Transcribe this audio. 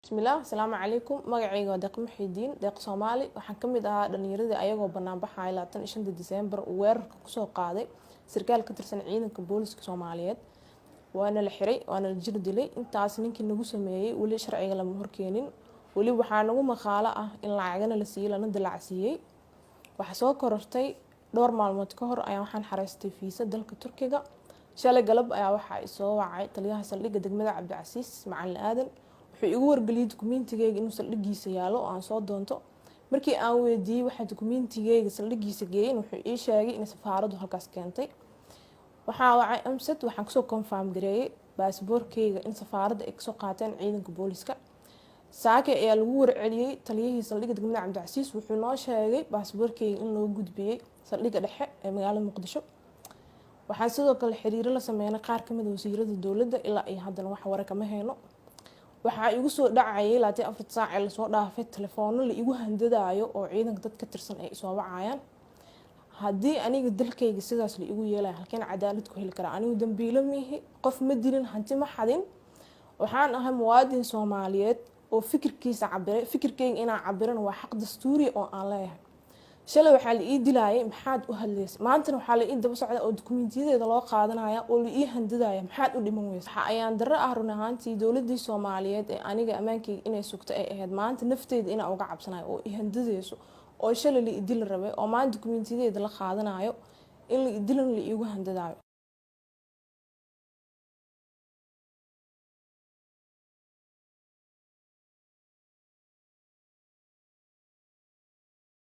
Bismillaah, asalaamu calaykum. Magacayga waa Deeq Muxidiin Deeq Soomaali. Waxaan kamid ahaa dhalinyaradii ayagoo banaanbaxaya 25-ta Diseembar uu weerarka kusoo qaaday sarkaal ka tirsan ciidanka booliska Soomaaliyeed. Waana la xiray, waana la jir dilay. Intaas ninkii nagu sameeyey weli sharciga lama horkeenin. Weli waxaa nagu maqaalo ah in lacagana la siiyey, lana dilacsiiyey. Waxaa soo korortay, dhowr maalmood ka hor ayaa waxaan xareystay fiisa dalka Turkiga. Shalay galab ayaa waxaa isoo wacay taliyaha saldhigga degmada Cabdicasiis Macalin Aadan. Wuxuu igu wargeliyey dukumiintigeyga inuu saldhigiisa yaalo oo aan soo doonto. Markii aan weydiiyey waxaa dukumiintigeyga saldhigiisa geeyen, wuxuu ii sheegay in safaaraddu halkaas keentay. Waxaa wacay amsad, waxaan kusoo confirm gareeyey baasboorkeyga in safaaradda ay kasoo qaateen ciidanka booliska. Saake ayaa lagu warceliyey taliyihii saldhigga degmada Cabdicasiis. Wuxuu noo sheegay baasboorkeyga in loo gudbiyey saldhigga dhexe ee magaalada Muqdisho. Waxaan sidoo kale xiriiro la sameynay qaar kamid a wasiirada dowladda. Ilaa iyo haddana wax wara kama hayno. Waxaa igu soo dhacayay 24-ta saac ee lasoo dhaafay telefoono la igu handadaayo oo ciidanka dad ka tirsan ay isoo wacayaan. Haddii aniga dalkayga sidaas la igu yeelaya, halkeen cadaalad ku heli karaa? Anigu dambiilo miihi, qof ma dilin, hanti ma xadin. Waxaan ahay muwaadin Soomaaliyeed oo fikirkiisa cabiray. Fikirkeyga inaan cabirana waa xaq dastuuriya oo aan leeyahay. Shalay waxaa la ii dilaayay "Maxaad u hadlaysa?" Maantana waxaa la ii daba socda oo dukumiintiyadeeda loo qaadanaya oo la ii handadaya "Maxaad u dhiman weysa?" Waxa ayaan darro ah run ahaantii, dowladii Soomaaliyeed ee aniga ammaankeyga inay sugto ay ahayd, maanta nafteeda inaan uga cabsanayo oo i handadeyso, oo shalay la idili rabay, oo maanta dukumiintiyadeeda la qaadanayo, in la idilan la iigu handadayo.